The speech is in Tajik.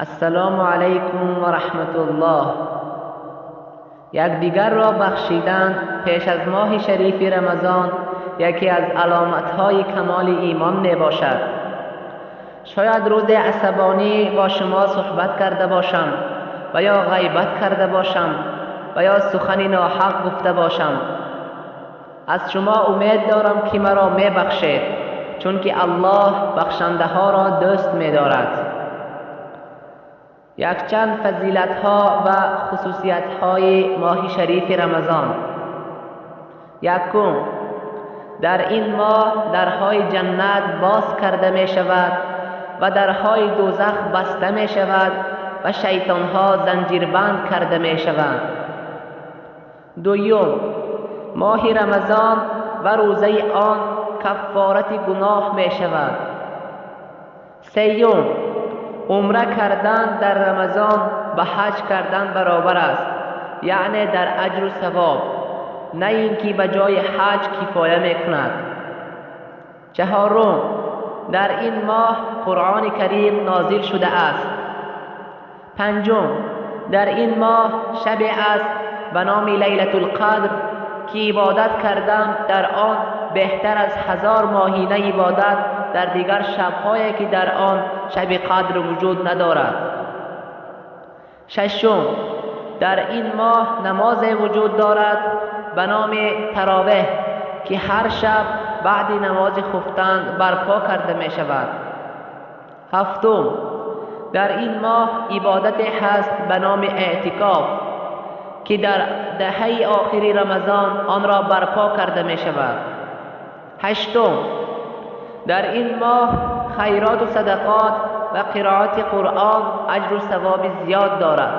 Ассалому алайкум ва раҳматуллоҳ. Якдигарро бахшидан пеш аз моҳи шарифи Рамазон яке аз аломатҳои камоли имон мебошад. Шояд рӯзи асабонӣ бо шумо суҳбат карда бошам ва ё ғайбат карда бошам ва ё сухани ноҳақ гуфта бошам. Аз шумо умед дорам, ки маро мебахшед, чунки Аллоҳ бахшандаҳоро дӯст медорад. Якчанд фазилатҳо ва хусусиятҳои моҳи шарифи Рамазон. Якум, дар ин моҳ дарҳои ҷаннат боз карда мешавад ва дарҳои дӯзах баста мешавад ва шайтонҳо занҷирбанд карда мешаванд. Дуюм, моҳи Рамазон ва рӯзаи он каффорати гуноҳ мешавад. Сеюм, умра кардан дар Рамазон ба ҳаҷ кардан баробар аст, яъне дар аҷру савоб, на ин ки ба ҷои ҳаҷ кифоя мекунад. Чаҳорум, дар ин моҳ Қуръони Карим нозил шудааст. Панҷум, дар ин моҳ шабе аст ба номи Лайлатул-Қадр, ки ибодат кардан дар он беҳтар аз 1000 моҳина ибодат дар дигар шабҳое ки дар он шаби қадр вуҷуд надорад. Шашум, дар ин моҳ намозе вуҷуд дорад ба номи таровеҳ, ки ҳар шаб баъди намози хуфтан барпо карда мешавад. Ҳафтум, дар ин моҳ ибодате ҳаст ба номи эътикоф, ки дар даҳаи охири Рамазон онро барпо карда мешавад. Ҳаштум, дар ин моҳ хайроту садақот ва қироати Қуръон аҷру савоби зиёд дорад.